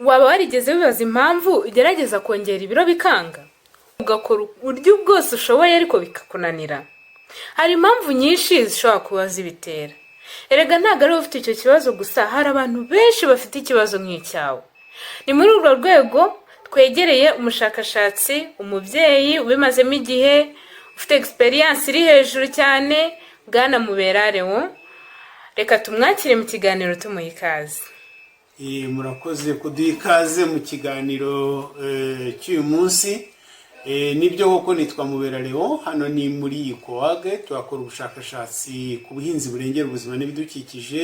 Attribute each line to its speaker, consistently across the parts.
Speaker 1: Waba warigeze wibaza impamvu ugerageza kongera ibiro bikanga, ugakora uburyo bwose ushoboye ariko bikakunanira? Hari impamvu nyinshi zishobora kuba zibitera. Erega ntabwo ari wowe ufite icyo kibazo gusa, hari abantu benshi bafite ikibazo nk'icyawe. Ni muri urwo rwego twegereye umushakashatsi, umubyeyi ubimazemo igihe, ufite experience iri hejuru cyane, Bwana Mubera Leon. Reka tumwakire mu kiganiro, tumuha ikaze.
Speaker 2: Murakoze kuduha ikaze mu kiganiro cy'uyu munsi. Nibyo koko, nitwa Mubera Leon. Hano ni muri UCOAG, tuhakora ubushakashatsi ku buhinzi burengera ubuzima n'ibidukikije.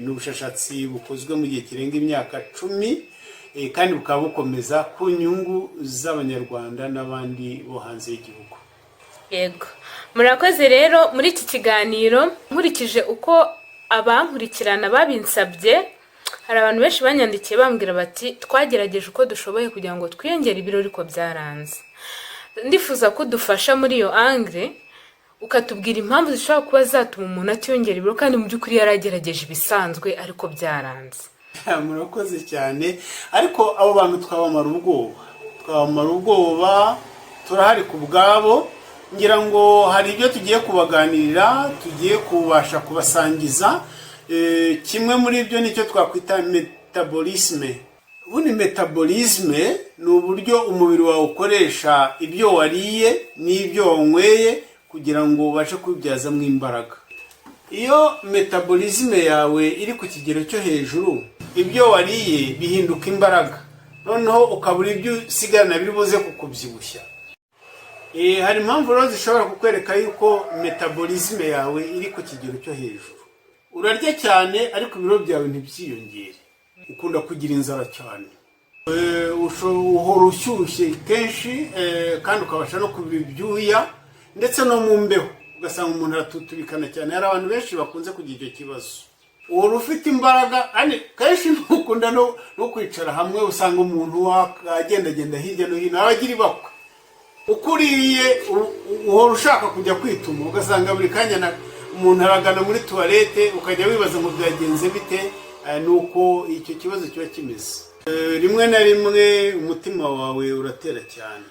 Speaker 2: Ni ubushakashatsi bukozwe mu gihe kirenga imyaka 10, kandi bukaba bukomeza ku nyungu z'Abanyarwanda n'abandi bo hanze y'igihugu.
Speaker 1: Yego, murakoze. Rero muri iki kiganiro, nkurikije uko abankurikirana babinsabye, hari abantu benshi banyandikiye bambwira bati: "Twagerageje uko dushoboye kugira ngo twiyongere ibiro, ariko byaranze." Ndifuza ko udufasha muri iyo angle, ukatubwira impamvu zishobora kuba zatuma umuntu atiyongera ibiro kandi mu by'ukuri yaragerageje ibisanzwe ariko byaranze.
Speaker 2: Murakoze cyane, ariko abo bantu twabamara ubwoba, twabamara ubwoba, turahari ku bwabo. Ngira ngo hari ibyo tugiye kubaganirira, tugiye kubasha kubasangiza. Kimwe muri byo nicyo twakwita métabolisme. Ubundi métabolisme ni uburyo umubiri wawe ukoresha ibyo wariye n'ibyo wanyweye kugira ngo ubashe kubibyazamo imbaraga. Iyo métabolisme yawe iri ku kigero cyo hejuru, ibyo wariye bihinduka imbaraga, noneho ukabura ibyo usigarana biri buze kukubyibushya. Hari impamvu rero zishobora kukwereka yuko métabolisme yawe iri ku kigero cyo hejuru. Urarya cyane ariko ibiro byawe ntibyiyongere. Ukunda kugira inzara cyane. Uhora ushyushye kenshi, kandi ukabasha no kubira ibyuya, ndetse no mu mbeho ugasanga umuntu aratutubikana cyane. Hari abantu benshi bakunze kugira icyo kibazo. Uhora ufite imbaraga kandi kenshi ntukunda no kwicara hamwe. Usanga umuntu agendagenda hirya no hino, aba agira ibakwe. Uko uriye uhora ushaka kujya kwituma, ugasanga buri kanya umuntu aragana muri toilette, ukajya wibaza ngo byagenze bite? Ni uko icyo kibazo kiba kimeze. Rimwe na rimwe umutima wawe uratera cyane.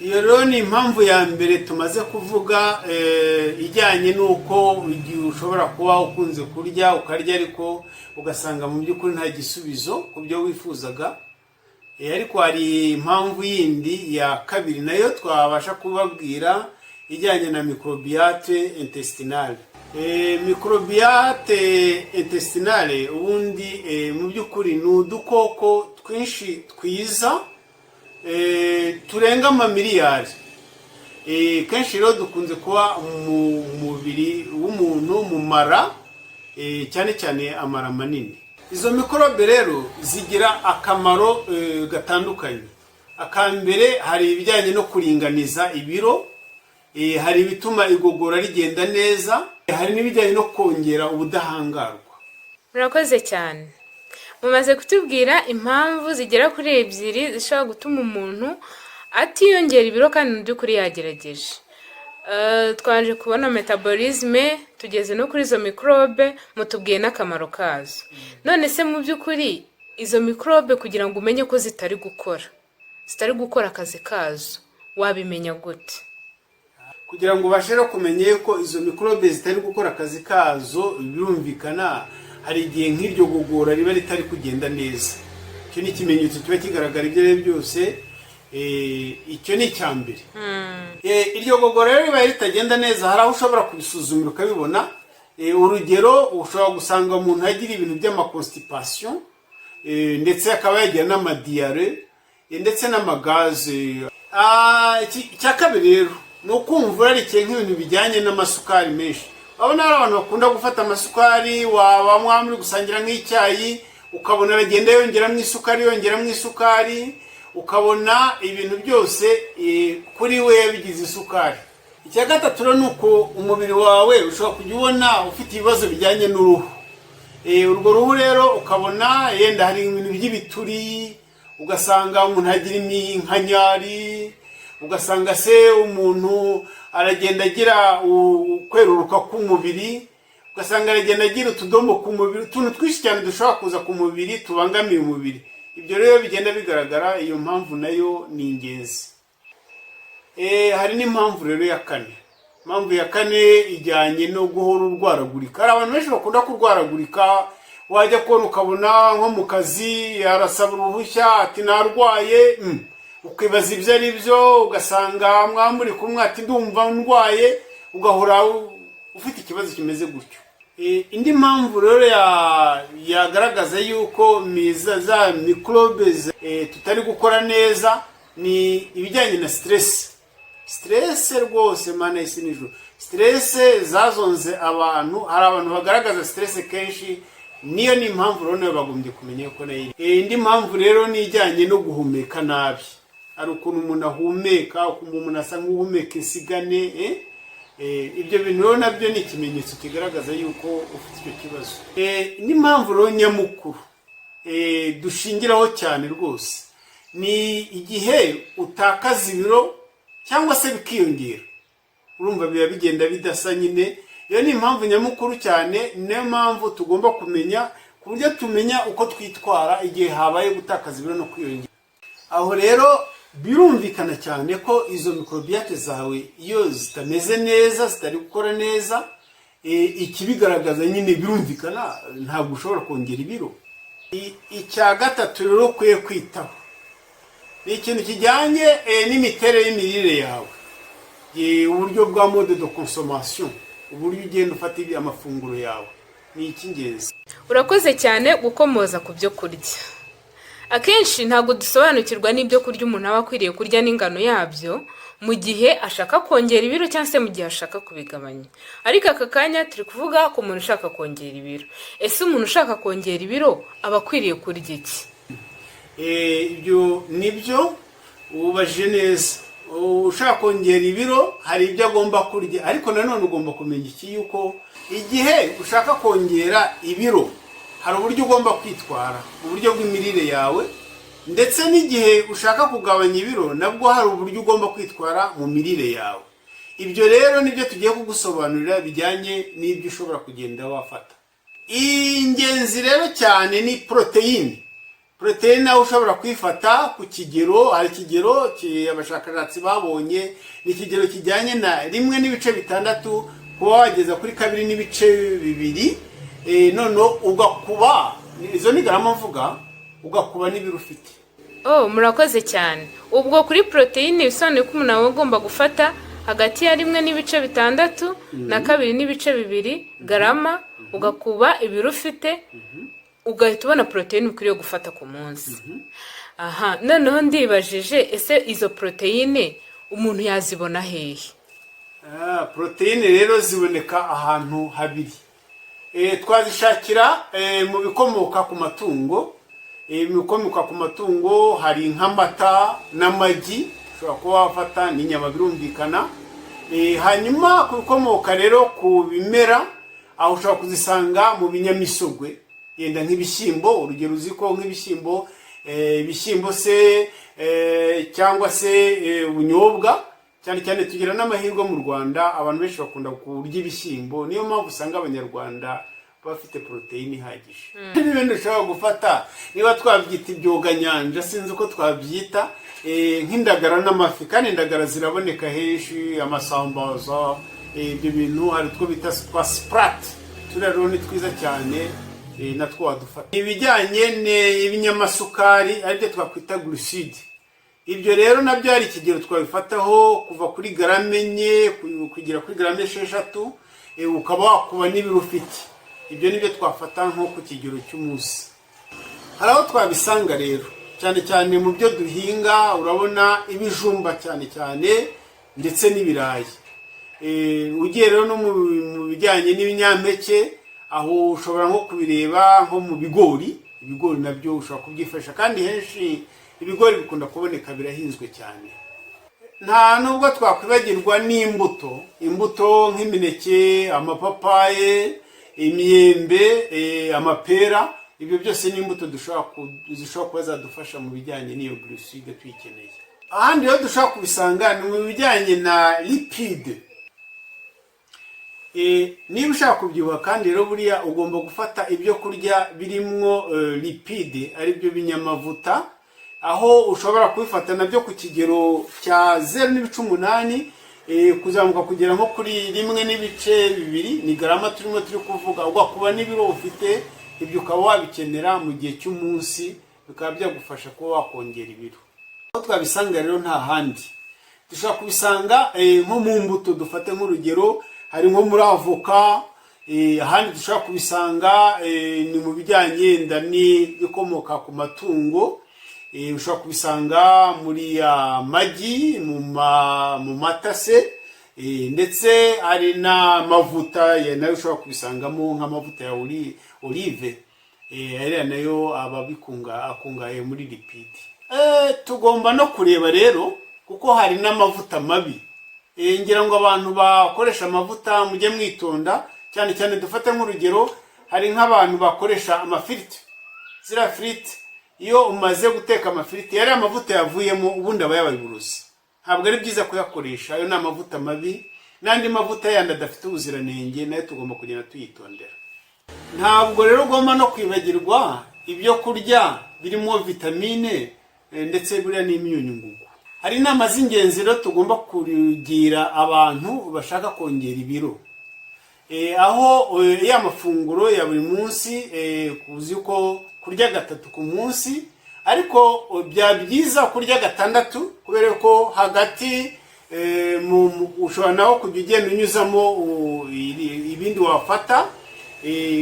Speaker 2: Iyo rero ni impamvu ya mbere tumaze kuvuga, ijyanye n'uko igihe ushobora kuba ukunze kurya, ukarya ariko ugasanga mu by'ukuri nta gisubizo ku byo wifuzaga. Ariko hari impamvu yindi ya kabiri nayo twabasha kubabwira, ijyanye na microbiote intestinale. Microbiote intestinale ubundi mu by'ukuri ni udukoko twinshi twiza, turenga amamiliyari. Kenshi rero dukunze kuba mu mubiri w'umuntu, mu mara, cyane cyane amara manini. Izo mikorobe rero zigira akamaro gatandukanye. Akambere, hari ibijyanye no kuringaniza ibiro, hari ibituma igogora rigenda neza, hari n'ibijyanye no kongera ubudahangarwa.
Speaker 1: Murakoze cyane. Mumaze kutubwira impamvu zigera kuri ebyiri zishobora gutuma umuntu atiyongera ibiro kandi mu by'ukuri yagerageje. Twaje kubona métabolisme, tugeze no kuri izo mikorobe, mutubwiye n'akamaro kazo. None se mu by'ukuri izo mikorobe, kugira ngo umenye ko zitari gukora akazi kazo, wabimenya gute?
Speaker 2: Kugira ngo ubashe rero kumenya yuko izo mikorobe zitari gukora akazi kazo, birumvikana hari igihe nk'iryo gogora riba ritari kugenda neza. Icyo ni ikimenyetso kiba kigaragara ibyo ari byo byose. Icyo ni icya mbere. Iryo gogora rero ribaye ritagenda neza, hari aho ushobora kubisuzumira ukabibona. Urugero, ushobora gusanga umuntu agira ibintu by'amaconstipation, ndetse akaba yagira n'amadiarrhée, ndetse n'amagaz. Icya kabiri rero ni ukumva urarikiye nk'ibintu bijyanye n'amasukari menshi. Urabona hari abantu bakunda gufata amasukari, waba mwaba muri gusangira nk'icyayi, ukabona aragenda yongeramo isukari, yongeramo isukari, ukabona ibintu byose kuri we yabigize isukari. Icya gatatu rero ni uko umubiri wawe ushobora kujya ubona ufite ibibazo bijyanye n'uruhu. Urwo ruhu rero ukabona yenda hari ibintu by'ibituri, ugasanga umuntu agira iminkanyari, ugasanga se umuntu aragenda agira kweruruka k'umubiri, ugasanga umuntu afite ibintu by'ibiheri. Ugasanga aragenda agira utudomo ku mubiri, utuntu twinshi cyane dushobora kuza ku mubiri tubangamiye umubiri. Ibyo rero bigenda bigaragara, iyo mpamvu nayo ni ingenzi. Hari n'impamvu rero ya kane. Impamvu ya kane ijyanye no guhora urwaragurika. Hari abantu benshi bakunda kurwaragurika, wajya kubona ukabona nko mu kazi arasaba uruhushya ati "Narwaye", ukibaza ibyo ari byo, ugasanga mwaba muri kumwe ati "Ndumva ndwaye", ugahora ufite ikibazo kimeze gutyo. Indi mpamvu rero yagaragaza yuko za mikorobe tutari gukora neza ni ibijyanye na stress. Stress rwose, mana y'isi n'ijuru, stress zazonze abantu. Hari abantu bagaragaza stress kenshi, niyo ni impamvu rero nayo bagombye kumenya ko nayo iri. Indi mpamvu rero ni ijyanye no guhumeka nabi. Hari ukuntu umuntu ahumeka, ukuntu umuntu asa nk'uhumeka insigane, eh? Ibyo bintu rero nabyo ni ikimenyetso kigaragaza yuko ufite icyo kibazo. Indi mpamvu rero nyamukuru dushingiraho cyane rwose ni igihe utakaza ibiro cyangwa se bikiyongera, urumva biba bigenda bidasa nyine. Iyo ni impamvu nyamukuru cyane, niyo mpamvu tugomba kumenya ku buryo tumenya uko twitwara igihe habaye gutakaza ibiro no kwiyongera. Aho rero birumvikana cyane ko izo microbiote zawe iyo zitameze neza, zitari gukora neza, ikibigaragaza nyine birumvikana, ntabwo ushobora kongera ibiro. Icya gatatu rero ukwiye kwitaho ni ikintu kijyanye n'imiterere y'imirire yawe, uburyo bwa mode de consommation, uburyo ugenda ufata amafunguro yawe ni icy'ingenzi.
Speaker 1: Urakoze cyane gukomoza ku byo kurya. Akenshi ntabwo dusobanukirwa n'ibyo kurya umuntu aba akwiriye kurya n'ingano yabyo mu gihe ashaka kongera ibiro cyangwa se mu gihe ashaka kubigabanya. Ariko aka kanya turi kuvuga ku muntu ushaka kongera ibiro. Ese umuntu ushaka kongera ibiro aba akwiriye kurya iki?
Speaker 2: Ibyo nibyo, ubajije neza. Ushaka kongera ibiro hari ibyo agomba kurya, ariko nanone ugomba kumenya iki? Yuko igihe ushaka kongera ibiro hari uburyo ugomba kwitwara mu buryo bw'imirire yawe, ndetse n'igihe ushaka kugabanya ibiro nabwo hari uburyo ugomba kwitwara mu mirire yawe. Ibyo rero nibyo tugiye kugusobanurira bijyanye n'ibyo ushobora kugenda wafata. Ingenzi rero cyane ni poroteyine. Poroteyine nawe ushobora kuyifata ku kigero, hari ikigero abashakashatsi babonye, ni ikigero kijyanye na 1.6 kuba wageza kuri 2.2, noneho ugakuba, izo ni garama mvuga, ugakuba n'ibiro ufite.
Speaker 1: Oh, murakoze cyane. Ubwo kuri poroteyine bisobanuye ko umuntu aba agomba gufata hagati ya 1.6 na 2.2 garama, ugakuba ibiro ufite, ugahita ubona poroteyine ukwiriye gufata ku munsi. Aha noneho ndibajije, ese izo poroteyine umuntu yazibona hehe?
Speaker 2: Poroteyine rero ziboneka ahantu habiri. Twazishakira mu bikomoka ku matungo. Mu bikomoka ku matungo hari nk'amata n'amagi, ushobora kuba wafata n'inyama birumvikana. Hanyuma ku bikomoka rero ku bimera, aho ushobora kuzisanga mu binyamisogwe, yenda nk'ibishyimbo. Urugero, uzi ko nk'ibishyimbo, ibishyimbo se cyangwa se ubunyobwa cyane cyane. Tugira n'amahirwe mu Rwanda, abantu benshi bakunda kurya ibishyimbo, niyo mpamvu usanga Abanyarwanda bafite poroteyine ihagije. N'ibindi ushobora gufata, niba twabyita ibyoganyanja, sinzi uko twabyita, nk'indagara n'amafi, kandi indagara ziraboneka henshi, amasambaza, ibyo bintu hari utwo bita twa sprat, turiya rero ni twiza cyane, natwo wadufata. Ibijyanye n'ibinyamasukari aribyo twakwita glucide, ibyo rero nabyo hari ikigero twabifataho kuva kuri garame 4 kugera kuri garame 6, ukaba wakuba n'ibiro ufite. Ibyo nibyo twafata nko ku kigero cy'umunsi. Hari aho twabisanga rero cyane cyane mu byo duhinga, urabona ibijumba cyane cyane ndetse n'ibirayi. Ugiye rero no mu bijyanye n'ibinyampeke, aho ushobora nko kubireba nko mu bigori. Ibigori nabyo ushobora kubyifashisha, kandi henshi ibigori bikunda kuboneka, birahinzwe cyane. Nta nubwo twakwibagirwa n'imbuto, imbuto nk'imineke, amapapaye, imyembe, amapera, ibyo byose ni imbuto zishobora kuba zadufasha mu bijyanye n'iyo glucide tuyikeneye. Ahandi rero dushobora kubisanga ni mu bijyanye na lipide. Niba ushaka kubyibuha kandi rero, buriya ugomba gufata ibyo kurya birimwo lipide, ari byo binyamavuta, aho ushobora kubifata nabyo ku kigero cya 0.8 kuzamuka kugera nko kuri 1.2. Ni garama turimo turi kuvuga, ugakuba n'ibiro ufite. Ibyo ukaba wabikenera mu gihe cy'umunsi, bikaba byagufasha kuba wakongera ibiro. Aho twabisanga rero nta handi, dushobora kubisanga nko mu mbuto. Dufate nk'urugero, hari nko muri avoka. Ahandi dushobora kubisanga ni mu bijyanye wenda n'ibikomoka ku matungo. Ushobora kubisanga muri amagi, mu mata se, ndetse hari n'amavuta nayo ushobora kubisangamo, nk'amavuta ya olive. Ariya nayo aba akungahaye muri lipide. Tugomba no kureba rero, kuko hari n'amavuta mabi. Ngira ngo abantu bakoresha amavuta mujye mwitonda cyane cyane. Dufate nk'urugero, hari nk'abantu bakoresha amafiriti. Ziriya firiti, iyo umaze guteka amafiriti, yari amavuta yavuyemo ubundi aba yabaye uburozi. Ntabwo ari byiza kuyakoresha, ayo ni amavuta mabi. N'andi mavuta yandi adafite ubuziranenge nayo tugomba kugenda tuyitondera. Ntabwo rero ugomba no kwibagirwa ibyo kurya birimo vitamine ndetse buriya n'imyunyu ngugu. Hari inama z'ingenzi rero tugomba kugira abantu bashaka kongera ibiro. Aho ya mafunguro ya buri munsi, uzi ko kurya gatatu ku munsi, ariko byaba byiza kurya gatandatu, kubera ko hagati ushobora nawe kujya ugenda unyuzamo ibindi wafata.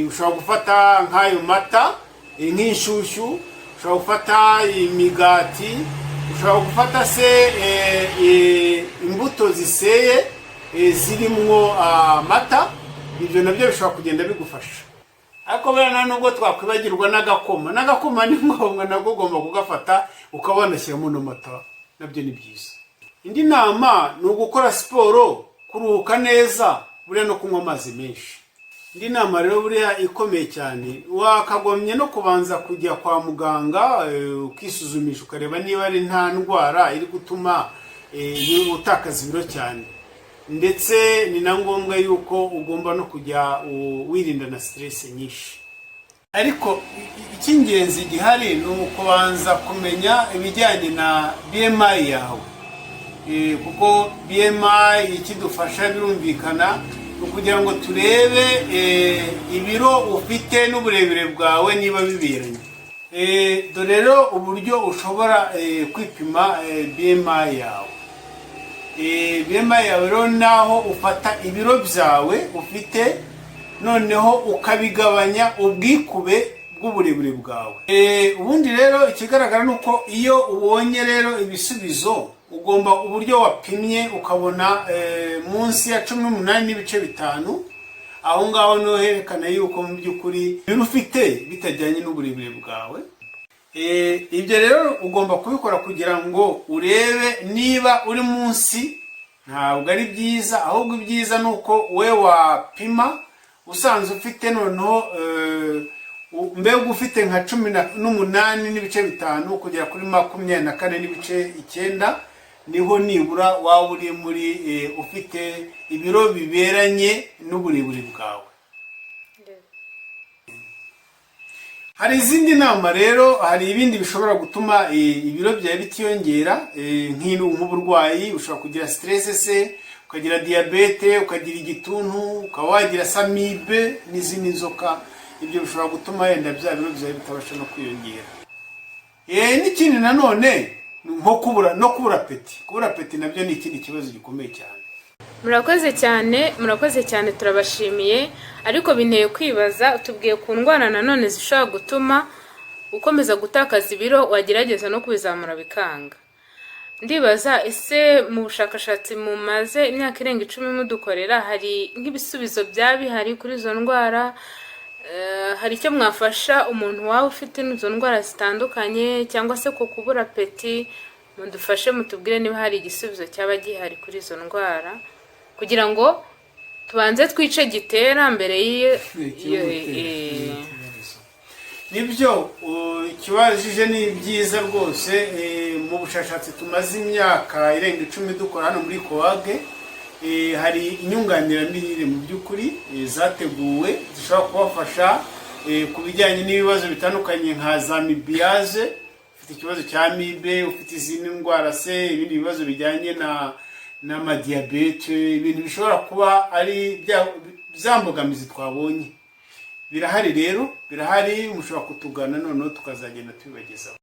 Speaker 2: Ushobora gufata nk'ayo mata, nk'inshyushyu, ushobora gufata imigati, ushobora gufata se imbuto ziseye zirimwo amata. Ibyo nabyo bishobora kugenda bigufasha. Ariko buriya nta nubwo twakwibagirwa n'agakoma. N'agakoma ni ngombwa, nabwo ugomba kugafata, ukaba wanashyiramo n'amata, nabyo ni byiza. Indi nama ni ugukora siporo, kuruhuka neza, buriya no kunywa amazi menshi. Indi nama rero buriya ikomeye cyane, wakagombye no kubanza kujya kwa muganga ukisuzumisha, ukareba niba ari nta ndwara iri gutuma utakaza ibiro cyane. Ndetse ni na ngombwa yuko ugomba no kujya wirinda na stress nyinshi. Ariko icy'ingenzi gihari ni ukubanza kumenya ibijyanye na BMI yawe. Kuko BMI ikidufasha, birumvikana, ni ukugira ngo turebe ibiro ufite n'uburebure bwawe niba biberanye. Dore rero uburyo ushobora kwipima BMI yawe. BMI yawe rero, naho ufata ibiro byawe ufite, noneho ukabigabanya ubwikube bw'uburebure bwawe. Ubundi rero ikigaragara ni uko iyo ubonye rero ibisubizo, ugomba uburyo wapimye ukabona munsi ya 18.5, aho ngaho niho herekana yuko mu by'ukuri ibiro ufite bitajyanye n'uburebure bwawe. Ibyo rero ugomba kubikora kugira ngo urebe niba uri munsi. Ntabwo ari byiza, ahubwo ibyiza ni uko we wapima usanze ufite noneho mbega ufite nka 18.5 kugera kuri 24.9, niho nibura waba uri muri ufite ibiro biberanye n'uburebure bwawe. Hari izindi nama rero, hari ibindi bishobora gutuma ibiro byawe bitiyongera, nk'uburwayi. Ushobora kugira stress se, ukagira diyabete, ukagira igituntu, ukaba wagira amibe n'izindi nzoka. Ibyo bishobora gutuma wenda bya biro byawe bitabasha no kwiyongera. N'ikindi nanone, nko kubura no kubura appétit. Kubura appétit nabyo ni ikindi kibazo gikomeye cyane.
Speaker 1: Murakoze cyane, murakoze cyane, turabashimiye. Ariko binteye kwibaza, tubwiye ku ndwara nanone zishobora gutuma ukomeza gutakaza ibiro, wagerageza no kubizamura bikanga. Ndibaza, ese mu bushakashatsi mumaze imyaka irenga 10 mudukorera, hari nk'ibisubizo byaba bihari kuri izo ndwara? Hari icyo mwafasha umuntu waba ufite izo ndwara zitandukanye, cyangwa se ku kubura appétit? Mudufashe mutubwire niba hari igisubizo cyaba gihari kuri izo ndwara, kugira ngo tubanze twice gitera mbere y'iyo.
Speaker 2: Nibyo, ikibajije ni byiza rwose. Mu bushakashatsi tumaze imyaka irenga 10 dukora hano muri COAG. Hari inyunganiramirire mu by'ukuri zateguwe zishobora kubafasha ku bijyanye n'ibibazo bitandukanye nka za amibiase. Ufite ikibazo cya amibe, ufite izindi ndwara se, ibindi bibazo bijyanye na n'amadiyabete, ibintu bishobora kuba ari za mbogamizi twabonye, birahari rero, birahari. Mushobora kutugana, noneho tukazagenda tubibagezaho.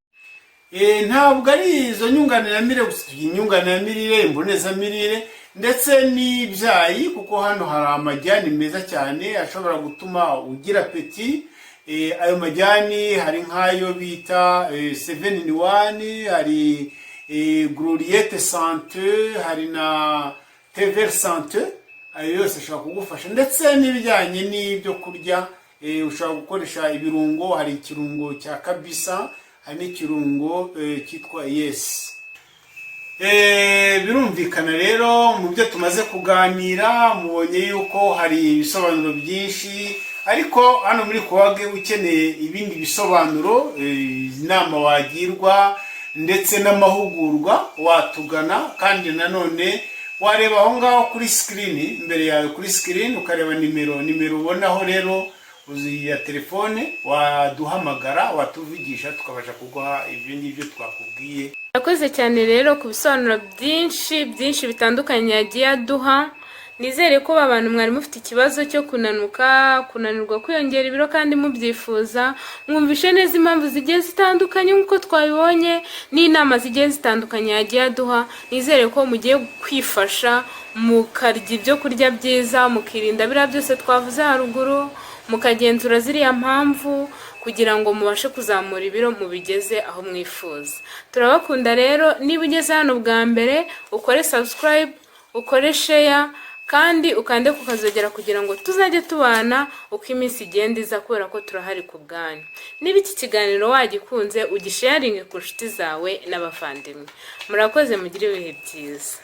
Speaker 2: Ntabwo ari izo nyunganiramirire gusa, tugira inyunganiramirire, imbonezamirire ndetse n'ibyayi, kuko hano hari amajyani meza cyane ashobora gutuma ugira appétit. Ayo majyani hari nk'ayo bita seven in one, hari gloriette santé, hari na tever santé. Ayo yose ashobora kugufasha, ndetse n'ibijyanye n'ibyo kurya, ushobora gukoresha ibirungo. Hari ikirungo cya kabisa, hari n'ikirungo cyitwa yesi. Birumvikana rero, mu byo tumaze kuganira mubonye yuko hari ibisobanuro byinshi, ariko hano muri COAG ukeneye ibindi bisobanuro, inama wagirwa ndetse n'amahugurwa, watugana. Kandi nanone wareba aho ngaho kuri screen, imbere yawe kuri screen, ukareba nimero ubonaho rero uzi ya telefone, waduhamagara, watuvugisha, tukabasha kuguha ibyo ngibyo twakubwiye.
Speaker 1: Urakoze cyane rero ku bisobanuro byinshi byinshi bitandukanye yagiye aduha. Nizere ko abantu mwari mufite ikibazo cyo kunanuka, kunanirwa kwiyongera ibiro kandi mubyifuza, mwumvishe neza impamvu zigiye zitandukanye nk'uko twabibonye n'inama zigiye zitandukanye yagiye aduha. Nizere ko mugiye kwifasha, mukarya ibyo kurya byiza, mukirinda biriya byose twavuze haruguru, mukagenzura ziriya mpamvu kugira ngo mubashe kuzamura ibiro mubigeze aho mwifuza. Turabakunda rero. Niba ugeze hano bwa mbere, ukore subscribe, ukore share, kandi ukande ku kazogera kugira ngo tuzajye tubana uko iminsi igenda iza, kubera ko turahari ku bwanyu. Niba iki kiganiro wagikunze, ugisharinge ku nshuti zawe n'abavandimwe. Murakoze, mugire ibihe byiza.